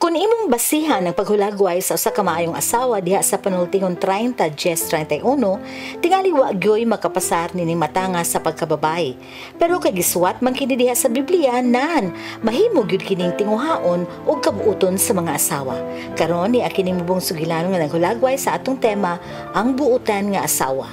Kung imong basihan ang paghulagway sa usa ka maayong asawa diha sa panultihon 30:31, tingali wa gyoy makapasar nining matanga sa pagkababae. Pero kay gisuwat man kini diha sa Biblia nan mahimo gyud kining tinguhaon ug kabuoton sa mga asawa. Karon ni akining mubong sugilanon nga naghulagway sa atong tema, ang buotan nga asawa.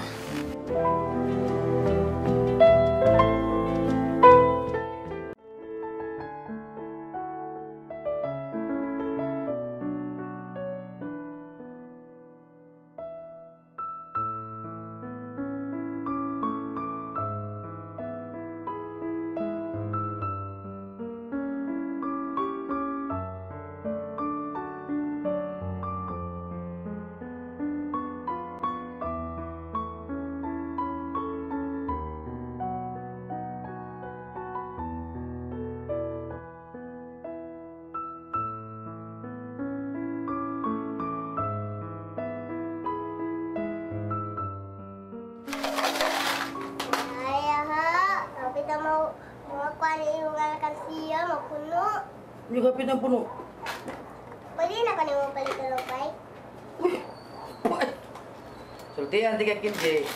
Hindi kapit ang puno. Pwede na ka nimo palit ng bike? Uy! Sultihan, di ka kinji.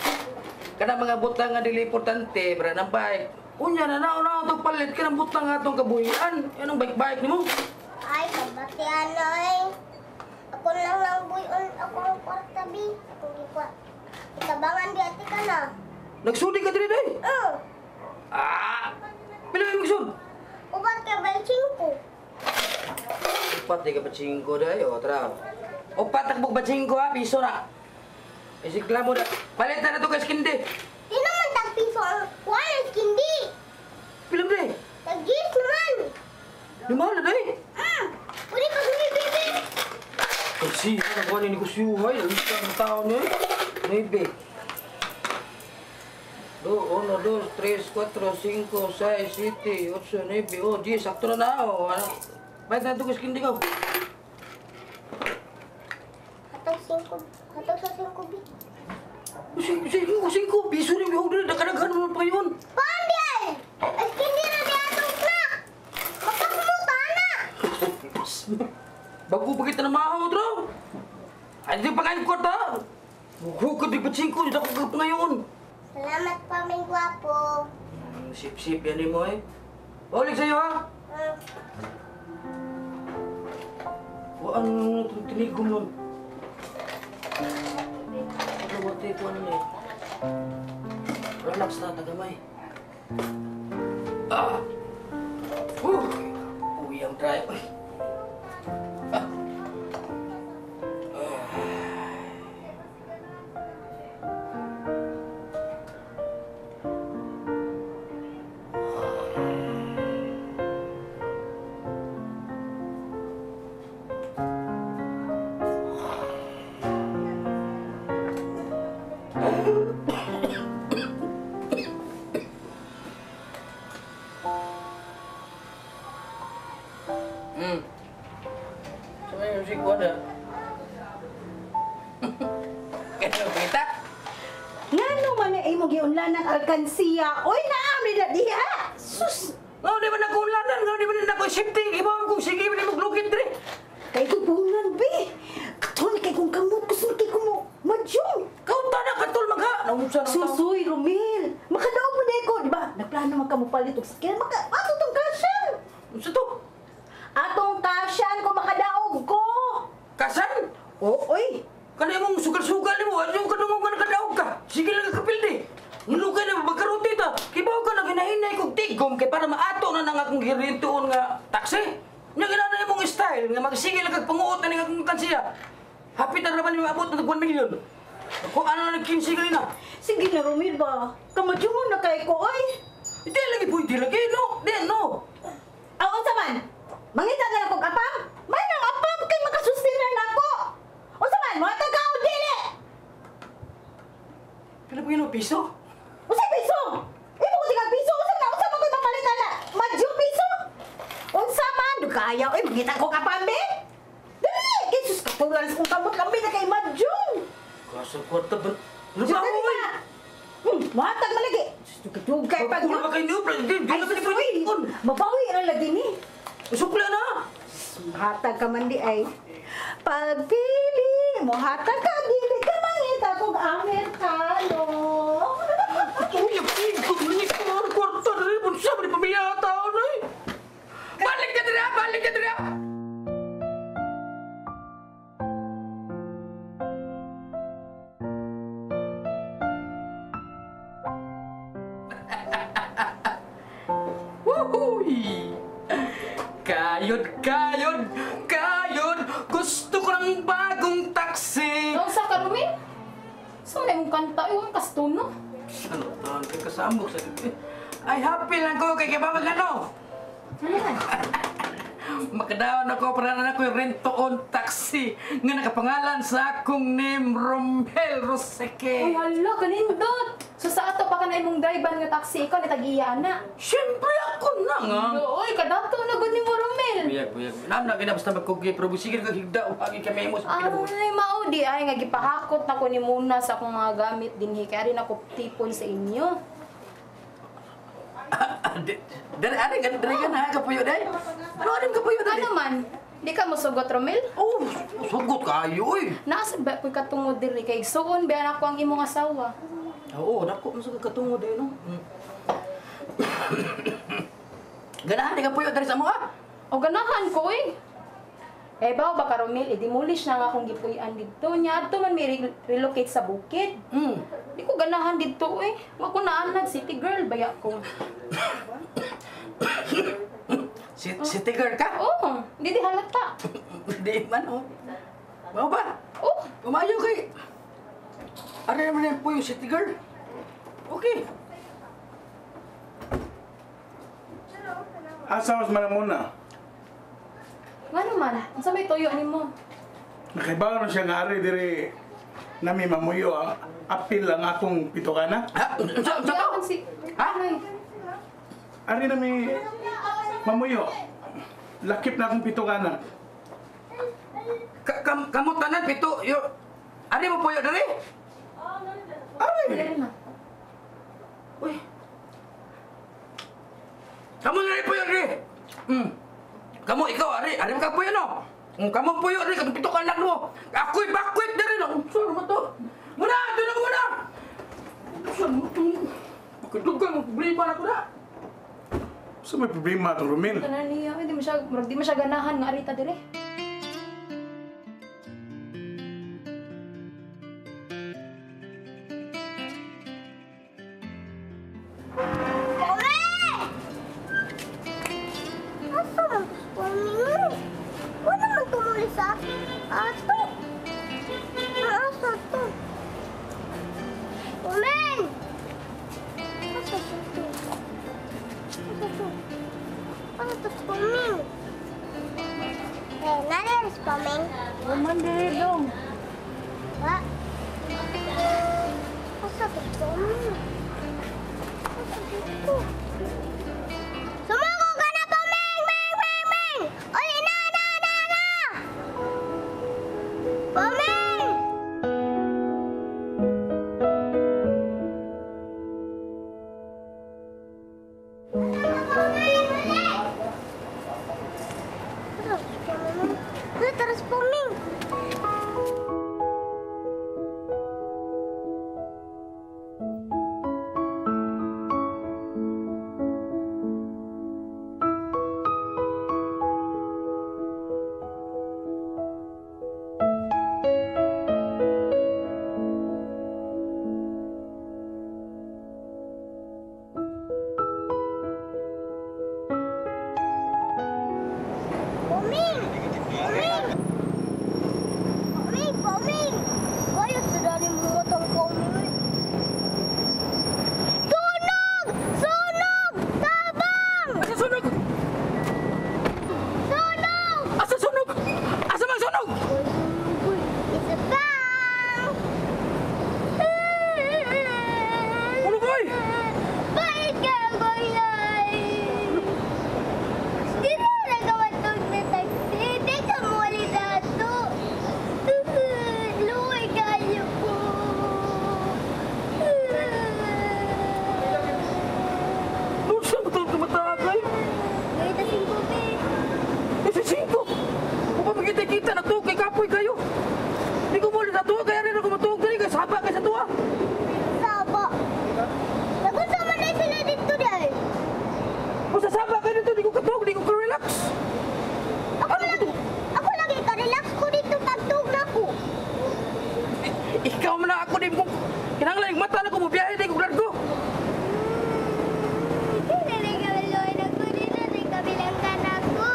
Kana mga butang nga dili importante, para ng bike. Unya na na, itong palit ka ng butang nga itong kabuhian. Anong bike-bike nimo? Ay, kabatian na eh. Ako lang lang buyon, ako ang kwarta, bi. Akong gikwa. Itabangan di ati ka na. Nagsudi ka dili, day? Oo. Ah! Pila may magsud? Ubat ka ba 5? Upat di ka ba 5 day? O, tara. Upat takbog ba 5 ha? Piso na. Isikla mo na. Palit na na ito kay Skindi. Di naman tag piso ang kuha ng Skindi. Pila mo day? Tag-gis naman. Lima na day? Ah! Pwede ka sumibibi. Kasi, nagawa ni Negosyohay. Alista ang tao niya eh. 9. 2, 1, 2, 3, 4, 5, 6, 7, 8, 9, oh, 10. Sakto na na. Oh. Bayad na ito kay Skindi ko. Hatag 5. Hatag sa 5, B. 5, piso rin yung order. Nakanaghan mo pa yun. Paano ay? Skindi na di atong snack. Mapagmuta na. Bago pa kita na mahaw, bro. Ay, di pa kayo kwarta. Hukad di pa 5. Hindi ako pa ngayon. Salamat pa, ming gwapo. Sip-sip yan mo eh. Baulig sa'yo ha. Waan itong tinigom nun. Ano ko ano eh. Relax na, tagamay. Ah! Uy, ang drive. Ah! Alkansiya. Oy, naamri na diha. Sus! Nga, di ba nag-unlanan? Nga, di ba nag-safety? Iba kung sige, di ba maglugit, dre? Kay kupungan, be. Katol, kay kong kamot. Gusto kay kong madyong. Kaunta na, katol, magha. Naunsa na tao. Susuy, Romel. Makadaog mo na ko, di ba? Nagplano man ka mo palit og sakyan. Ato tong kasyan. Unsa to? Atong kasyan kung makadaog ko. Kasan? Oo, oy. Kanay mong sugal-sugal ni mo. Ano yung kadungog nga nakadaog ka? Sige lang kapildi. Nulugay na magkarote ta. Kibaw ka na ginahinay kong tigom kay para maato na nang akong girintuon nga taxi. Nya ginana imong style nga magsige lang kag panguot na ning akong kansiya. Hapit na raman maabot na 1 million. Ako ano na nag-15 kanina. Sige na Romel ba. Kamadyo mo na kay ko oy. Di lagi pwede lagi no. Di no. Aw unsa man? Mangita na lang kog apam. May nang apam kay makasustinan nako. Unsa man? Mohatag ka og dili. Pila pa yun piso? Usa piso! Imo ko tingag piso! Usa na! Usa man ko'y mapalitan na! Madyo piso! Unsa man! Dugaya! Uy, mangita ko kapambe! Dali! Kay sus katulan sa kong kamot lambi na kay madyo! Kasa kwarta ba? Ano ba Dali oy? na! Muhatag malagi! Dugay pag Pagkula ba kayo niyo? Di Ay, na sus, uy! Mabawi na lagi ni! Sukla na! Hatag ka man di ay. Pagpili mo, hatag ka, dili ka mangita kog Amerikano. Uy, tigom ni ko kwarta diri unsa man ni pamilya taon ay. Balik ka diri, balik ka diri. Wuhuy! Kayod, kayod, kayod! Gusto ko ng bagong taxi! Unsa ka, Rumin? Sa man imong kanta, iwang kastuno. Ano taon kay kasambok sa gabi? Ay, happy lang ko kay kibabag ano! Ano man? Makadaon ako para na ako yung rent-to-own taxi nga nakapangalan sa akong name, Romel Roseke. Uy, hala, kanindot! So sa ato pa ka na imong driver nga taxi, ikaw ni tag-iya na. Siyempre ako na nga! Uy, kadato na gud nimo, Romel. Buyag, buyag. Nam na ginabasta magkugi, pero busigin kag higda, wagi kami mo sa kinabuhi. Ay, mao di ay nga gipahakot na ko ni muna sa akong mga gamit dinhi kay ari na ko tipon sa inyo. Dere, ari, dere ka na, kapuyo day. Ano, ari kapuyo day? Ano man? Di ka mosugot, Romel? Oh, sugot kayo, uy. Naasa ba ko'y katungod diri kay suon ba ako ang imong asawa? Oo, dako mo sa katungod day, no? Ganahan di kapuyo dere sa mo, ah? O ganahan ko, eh. Eh, bawo ba ka, Romel? I-demolish na nga akong gipuy-an didto. Nya adto man may relocate sa bukid. Di ko ganahan didto, eh. Wa ko naanad, city girl, baya ko. City girl ka? Oo, di di halata. Di man, oh. Mao ba? Oh. Umayo kay... Ano naman yan po yung city girl? Okay. Asa mas man muna? Nga naman, unsa may tuyo nimo? Nakaibalo na siya nga ari diri nami mamuyo ang apil ang akong pitokana. Ha? Unsa unsa to? Si Ha? Ari nami mamuyo. Lakip na akong pitokana. Kamot tanan pito yo. Ari mo puyo diri? Ari. Uy. Kamu diri puyo diri. Kamu ikaw ari, ari ka puyo no. Kamu puyo diri katong pito ka lang mo. Ako'y bakwit diri no. Unsa man to? Muna, tulog muna. Unsa mo to? Pakidugang problema na ko na. So may problema to Romel. Tanan niya, di mo siya, murag di mo siya ganahan nga arita diri. Asa man to si Paming? Wala man tumuli sa ato. Asa to? Paming! Asa to? Asa to? Asa to si Paming? Eh, nari si Paming? Human diri dong. Wa? Asa to si Paming? Asa to? Sumuko ka na, Paming! Ming! Ming! Ming! Uli na! Na! Na! Na! Paming! Paming! Uli! Asa to si Paming? Terus Paming! Di kita nagtuog kay kapoy kayo. Di ko muli sa tuwa kaya rin ako matuog diri kay saba kay sa tuwa. Saba. Nagunsa man na sila dito di ay. Kung sa saba kayo dito, di ko katuog, di ko ka-relax. Ako lagi, ako lagi ka-relax ko dito pagtuog na ko. Ikaw man na ako di mo. Kinahanglan yung mata na ko mobiyahe di ko largo. Dili kami loy na ko dito, di kami lang kanako.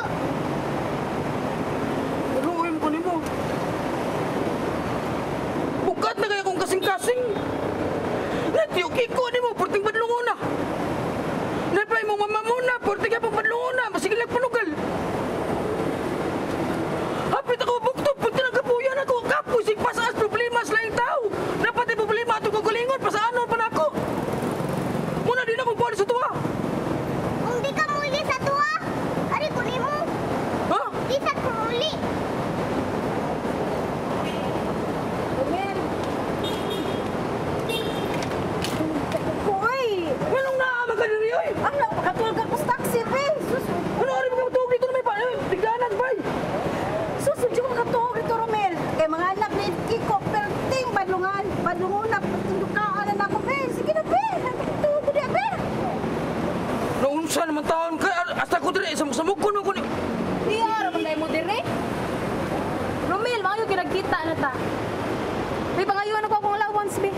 Luoy mo nimo. Bukat na kaya kong kasing-kasing. Natiyuki ko nimo, porting badlungon na. Napay mo mama muna, porting ka pang badlungon na, masige lang panugal. Hapit ako bukto, punta ng kapuyan ako, kapoy, sig pasaas problema sa laing tao. Dapat ay problema atong kagalingon, pasaano pa na ako. Muna din ako buwan sa tuwa. Kung di ka muli sa tuwa, ari ko nimo. Ha? Di sa ko muli. Romel. Ko, oy. Anong naa ka diri oy? Ang lang, makatulog ako sa taxi, be. Sus, Ano ari mo tuog dito na may pa, biglanan bay. sus, hindi ko makatuog dito, Romel. Kay mga anak ni Kiko, perting badlungan, badlunguna, tindukaan na ako, be. Sige na, be. Tuog ko diya, be. Naunsa naman taon kay asta ko diri sa samog ko ko ni. Di ara man mo dire. Romel, maayo kinagkita na ta. May pangayon ako akong allowance be.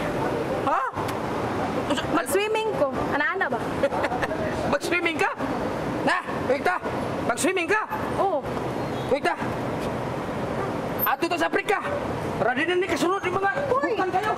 Ha? Mag-swimming ko. Ana-ana ba? Mag-swimming ka? Na, wait ta. Mag-swimming ka. Oo. Wait ta. Ato ta sa Afrika. Ready na ni kasunod yung mga Uy! bukan kayo.